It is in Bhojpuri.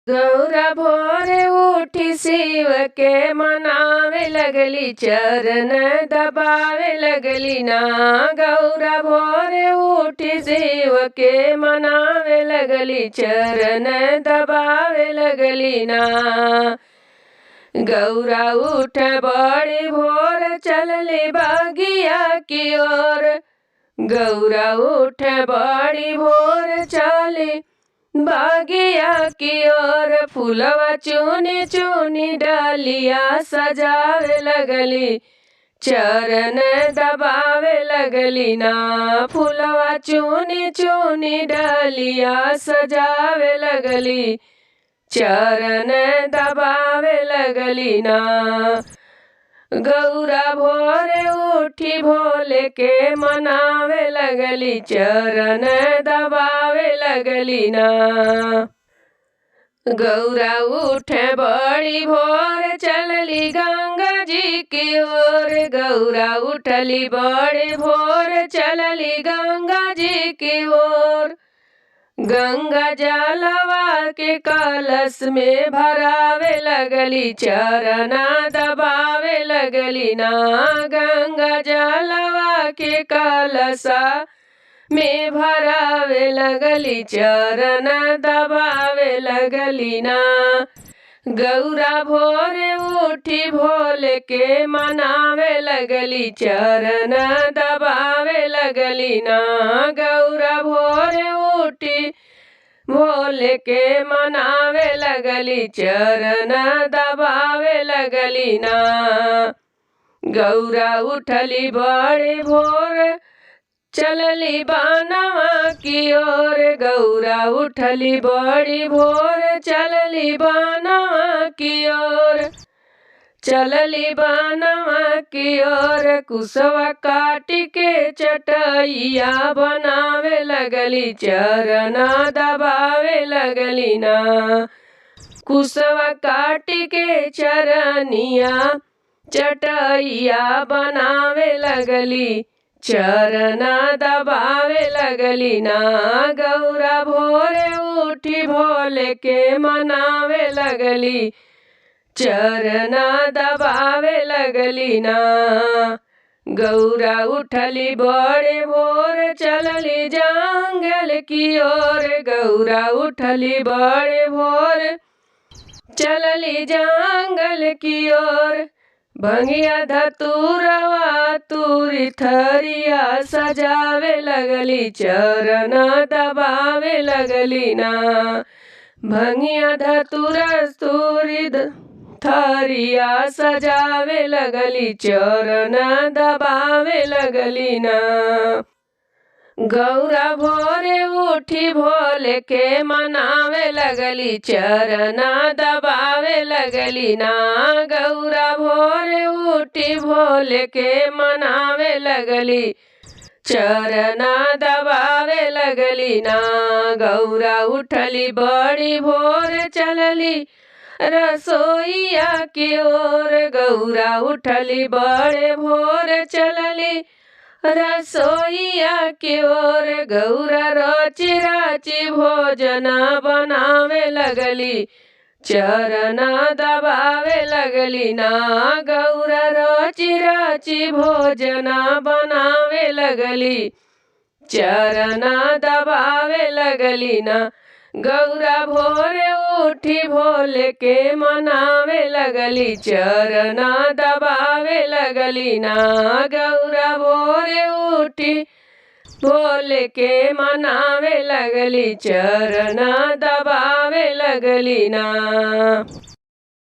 गौरा भोरे उठी शिव के मनावे लगली, चरण दबावे लगली ना। गौरा भोरे उठी शिव के मनावे लगली, चरण दबावे लगली ना। गौरा उठ बड़ी भोर चलली बगिया की ओर। गौरा उठ बड़ी भोर चली बगिया की ओर। फूलवा चुनी चुनी डालिया सजावे लगली, चरण दबावे लगली ना। फूलवा चुनी चुनी डालिया सजावे लगली, चरण दबावे लगली ना। गौरा भोरे उठी भोले के मनावे लगली, चरण दबावे लगली ना। गौरा उठे बड़ी भोर चलली गंगा जी की ओर। गौरा उठली बड़ी भोर चलली गंगा जी की ओर। गंगा जलवा के कलश में भरावे लगली, चरण दबावे लगली ना। गंगा जलवा के कलशा में भरावे लगली, चरण दबावे लगली ना। गौरा भोरे उठी भोले के मनावे लगली, चरण दबावे लगली ना। गौरा भोरे उठी भोले के मनावे लगली, चरण दबावे लगली ना। गौरा उठली बड़े भोर चलली बनवा की ओर। गौरा उठली बड़ी भोर चलली बनवा की ओर। चलली बनवा की ओर कुसवा काट के चटैया बनावे लगली, चरण दबावे लगली ना। कुसवा काट के चरनिया चटैया बनावे लगली, चरण दबावे लगली ना। गौरा भोरे उठी भोले के मनावे लगली, चरण दबावे लगली ना। गौरा उठली बड़े भोर चलली जंगल की ओर। गौरा उठली बड़े भोर चलली जंगल की ओर। भंगिया धतूरवा तूरी थरिया सजावे लगली, चरण दबावे लगली ना। भंगिया धतूरा तूरी थरिया सजावे लगली, चरण दबावे लगली ना। गौरा भोरे उठी भोले के मनावे लगली, चरण दबावे लगली ना। गौरा भोरे उठी भोले के मनावे लगली, चरण दबावे लगली ना। गौरा उठली बड़ी भोर चलली रसोईया की ओर। गौरा उठली बड़े भोर चलली रसोईया की ओर। गौरा रची रची भोजन बनावे लगली, चरण दबावे लगली ना। गौरा रची रची भोजन बनावे लगली, चरण दबावे लगली ना। गौरा भोरे उठी भोले के मनावे लगली, चरण दबावे लगली ना। गौरा भोरे उठी भोले के मनावे लगली, चरण दबावे लगली ना।